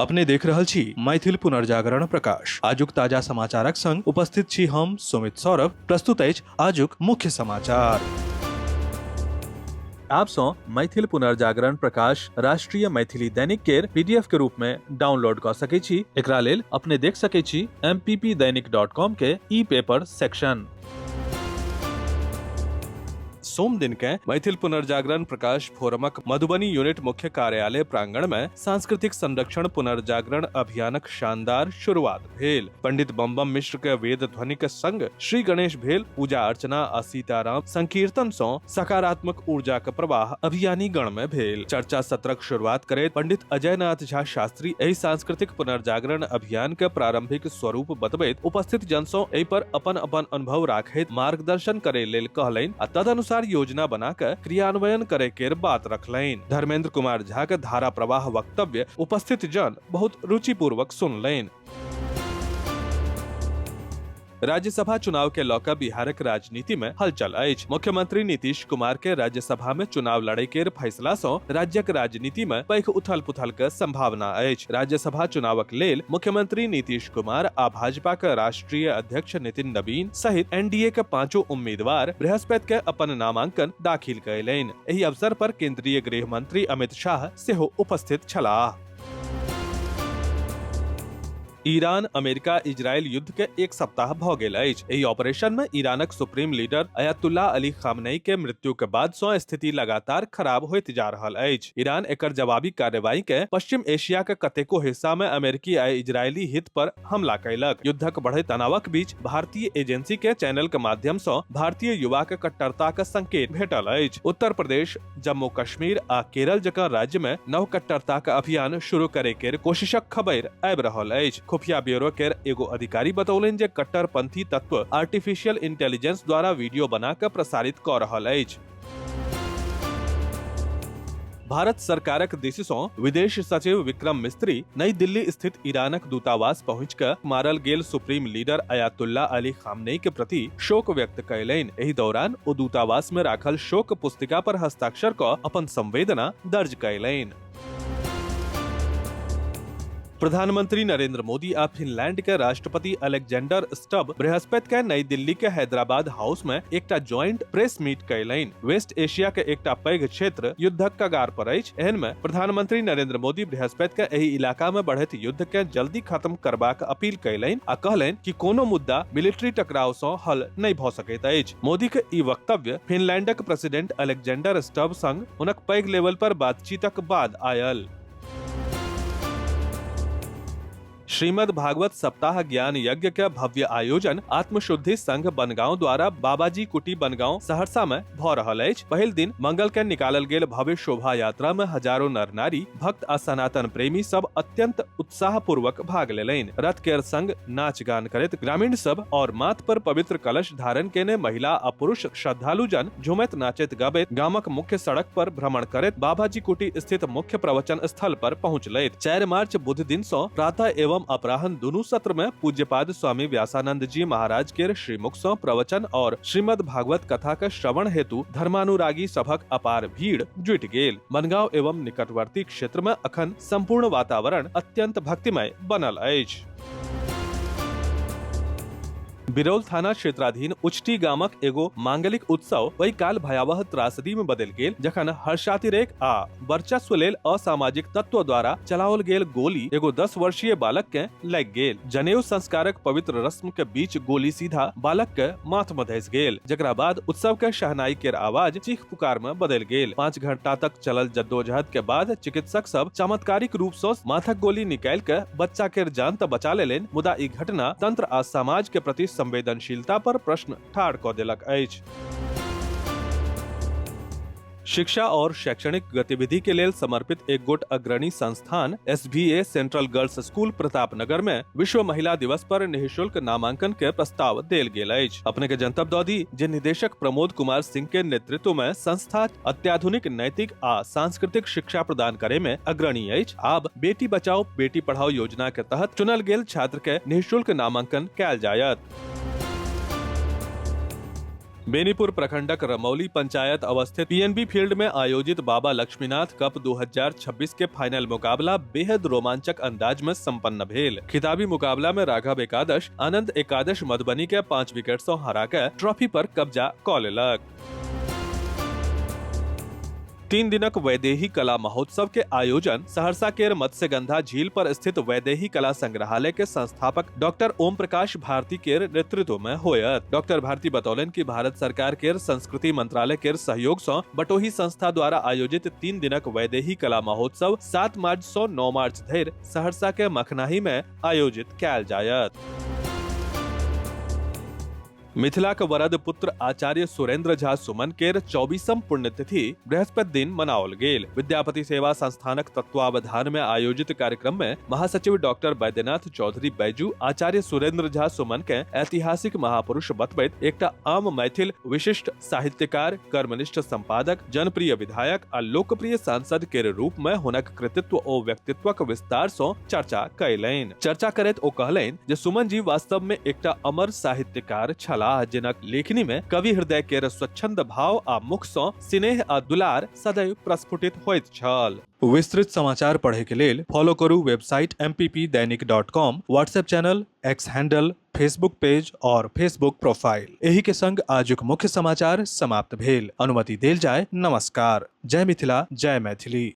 अपने देख रहल छी मैथिल पुनर्जागरण प्रकाश। आजुक ताजा समाचारक संग उपस्थित छी हम सुमित सौरभ। प्रस्तुत अछि आजुक मुख्य समाचार। आप सँ मैथिल पुनर्जागरण प्रकाश राष्ट्रीय मैथिली दैनिक केर पीडीएफ के रूप में डाउनलोड कऽ सकै छी। एकरा लेल अपने देख सकै छी mppdainik.com के ई पेपर सेक्शन। सोम दिन के मैथिल पुनर्जागरण प्रकाश फोरमक मधुबनी यूनिट मुख्य कार्यालय प्रांगण में सांस्कृतिक संरक्षण पुनर्जागरण अभियानक शानदार शुरुआत भेल। पंडित बमबम मिश्र के वेद ध्वनि के संग श्री गणेश भेल पूजा अर्चना आ सीताराम संकीर्तन सँ सकारात्मक ऊर्जा के प्रवाह अभियानी गण में भेल। चर्चा सत्रक शुरुआत करैत पंडित अजय नाथ झा शास्त्री एहि सांस्कृतिक पुनर्जागरण अभियान के प्रारंभिक स्वरूप बतबैत उपस्थित जन सँ एहि पर अपन अपन अनुभव राखैत मार्गदर्शन करे लेल कहलनि आ तदनुसार योजना बना के क्रियान्वयन करे केर बात रखलनि। धर्मेंद्र कुमार झा के धारा प्रवाह वक्तव्य उपस्थित जन बहुत रुचिपूर्वक सुनलनि। राज्यसभा चुनाव के लऽ कऽ बिहारक राजनीति में हलचल अछि। मुख्यमंत्री नीतीश कुमार के राज्यसभा में चुनाव लड़े के फैसला सँ राज्यक राजनीति में पैघ उथल पुथल के संभावना अछि। राज्यसभा चुनावक लेल मुख्यमंत्री नीतीश कुमार आ भाजपा के राष्ट्रीय अध्यक्ष नितिन नवीन सहित एनडीए के पांचों उम्मीदवार बृहस्पति के अपन नामांकन दाखिल कयलनि। एहि अवसर पर केंद्रीय गृह मंत्री अमित शाह सेहो उपस्थित छलाह। ईरान अमेरिका इजरायल युद्ध के एक सप्ताह भ गेल अछि। एहि ऑपरेशन में ईरानक supreme leader Ayatollah Ali Khamenei के मृत्यु के बाद सँ स्थिति लगातार खराब होइत जा रहल अछि। ईरान एकर जवाबी कार्रवाई के पश्चिम एशिया के कतेको हिस्सा में अमेरिकी आ इजरायली हित पर हमला कयलक। युद्धक बढ़ैत तनावक बीच भारतीय एजेंसी के चैनल के माध्यम सँ भारतीय युवा के कट्टरता के संकेत भेटल अछि। उत्तर प्रदेश, जम्मू कश्मीर आ केरल जकाँ राज्य में नव कट्टरताक अभियान शुरू करे केर कोशिशक खबरि आबि रहल अछि। खुफिया ब्यूरो केर एगो अधिकारी बतौलनि जे कट्टरपंथी तत्व आर्टिफिशियल इंटेलिजेंस द्वारा वीडियो बना कऽ प्रसारित कऽ रहल अछि। भारत सरकारक दिस सँ विदेश सचिव विक्रम मिस्त्री नई दिल्ली स्थित ईरानक दूतावास पहुंचि कऽ मारल गेल supreme leader Ayatollah Ali Khamenei के प्रति शोक व्यक्त कयलनि। एहि दौरान ओ दूतावास में राखल शोक पुस्तिका पर हस्ताक्षर कऽ अपन संवेदना दर्ज कयलनि। प्रधानमंत्री नरेंद्र मोदी आ फिनलैंड के राष्ट्रपति अलेक्जेंडर स्टब बृहस्पति के नई दिल्ली के हैदराबाद हाउस में एकटा ज्वाइंट प्रेस मीट कयलनि। वेस्ट एशिया के एकटा पैघ क्षेत्र युद्धक कगार पर अछि। एहन में प्रधानमंत्री नरेंद्र मोदी बृहस्पति के एहि इलाका में बढ़ैत युद्ध के जल्दी खत्म करबाक अपील कयलनि आ कहलनि कि कोनो मुद्दा मिलिट्री टकराव सँ हल नहि भऽ सकैत अछि। मोदी के ई वक्तव्य फिनलैंडक प्रेसिडेंट अलेक्जेंडर स्टब संग हुनक पैघ लेवल पर बातचीतक बाद आयल। श्रीमद् भागवत सप्ताह ज्ञान यज्ञ के भव्य आयोजन आत्मशुद्धि संघ बनगांव द्वारा बाबाजी कुटी बनगांव सहरसा में भ रहल अछि। पहिल दिन मंगल के निकालल गेल भव्य शोभा यात्रा में हजारों नर नारी भक्त आ सनातन प्रेमी सब अत्यंत उत्साह पूर्वक भाग लेलनि। रथ के संग नाच गान करैत ग्रामीण सब और माथ पर पवित्र कलश धारण केने महिला आ पुरुष श्रद्धालु जन झुमैत नाचैत गबैत गामक मुख्य सड़क पर भ्रमण करैत बाबाजी कुटी स्थित मुख्य प्रवचन स्थल पर पहुँचलथि। 4 मार्च बुध दिन सँ प्रातः एवं अपराह्न दुनू सत्र में पूज्यपाद स्वामी व्यासानंद जी महाराज के श्रीमुख सँ प्रवचन और श्रीमद् भागवत कथा के श्रवण हेतु धर्मानुरागी सभक अपार भीड़ जुटि गेल। बनगांव एवं निकटवर्ती क्षेत्र में अखन संपूर्ण वातावरण अत्यंत भक्तिमय बनल अछि। बिरौल थाना क्षेत्राधीन उचटी गामक एगो मांगलिक उत्सव ओहि काल भयावह त्रासदी में बदलि गेल जखन हर्षातिरेक आ वर्चस्व लेल असामाजिक तत्व द्वारा चलाओल गेल गोली एगो 10 वर्षीय बालक के लागि गेल। जनेऊ संस्कारक पवित्र रस्म के बीच गोली सीधा बालक के माथ में धसि गेल, जकरा बाद उत्सव के शहनाई केर आवाज चीख पुकार में बदलि गेल। 5 घंटा तक चलल जद्दोजहद के बाद चिकित्सक सब चमत्कारिक रूप सँ माथक गोली निकालि के बच्चा केर जान तऽ बचा लेलनि, मुदा ई घटना तंत्र आ समाज के प्रति संवेदनशीलता पर प्रश्न ठाढ़ कऽ देलक अछि। शिक्षा और शैक्षणिक गतिविधि के लेल समर्पित एक गोट अग्रणी संस्थान SVA central girls school Pratapnagar में विश्व महिला दिवस पर निःशुल्क नामांकन के प्रस्ताव देल गेल अछि। अपने के जनतब दऽ दी जे निदेशक प्रमोद कुमार सिंह के नेतृत्व में संस्था अत्याधुनिक नैतिक आ सांस्कृतिक शिक्षा प्रदान करे में अग्रणी अछि। आब बेटी बचाओ बेटी पढ़ाओ योजना के तहत चुनल गेल छात्र के निःशुल्क नामांकन कयल जायत। बेनीपुर प्रखंडक रमौली पंचायत अवस्थित पीएनबी फील्ड में आयोजित बाबा लक्ष्मीनाथ कप 2026 के फाइनल मुकाबला बेहद रोमांचक अंदाज में संपन्न भेल। खिताबी मुकाबला में राघव एकादश आनंद एकादश मधुबनी के 5 विकेट से हरा के ट्रॉफी पर कब्जा क लेलक। 3 दिनक वैदेही कला महोत्सव के आयोजन सहरसा के मत्स्यगंधा झील पर स्थित वैदेही कला संग्रहालय के संस्थापक डॉक्टर ओम प्रकाश भारती के नेतृत्व में होयत। डॉक्टर भारती बतौलन कि भारत सरकार के संस्कृति मंत्रालय के सहयोग से बटोही संस्था द्वारा आयोजित 3 दिनक वैदेही कला महोत्सव 7 मार्च से 9 मार्च धरि सहरसा के मखनाही में आयोजित कयल जायत। मिथिलाक वरद पुत्र आचार्य सुरेंद्र झा सुमन केर 24म पुण्यतिथि बृहस्पति दिन मनाओल गेल। विद्यापति सेवा संस्थानक तत्वावधान में आयोजित कार्यक्रम में महासचिव डॉक्टर बैद्यनाथ चौधरी बैजू आचार्य सुरेंद्र झा सुमन के ऐतिहासिक महापुरुष बतबैत एकटा आम मैथिल विशिष्ट साहित्यकार, कर्मनिष्ठ संपादक, जनप्रिय विधायक आ लोकप्रिय सांसद के रूप में हुनक कृतित्व ओ व्यक्तित्वक विस्तार सँ चर्चा कयलनि। चर्चा करैत ओ कहलनि जे सुमन जी वास्तव में एकटा अमर साहित्यकार छलाह, जिनक लेखनी में कवि हृदय केर स्वच्छंद भाव आ मुख सँ स्नेह आ दुलार सदैव प्रस्फुटित होइत छल। विस्तृत समाचार पढ़े के लेल फॉलो करू website mppdainik.com, WhatsApp channel, X handle, Facebook page और फेसबुक प्रोफाइल। एही के संग आजुक मुख्य समाचार समाप्त भेल। अनुमति देल जाय। नमस्कार। जय मिथिला, जय मैथिली।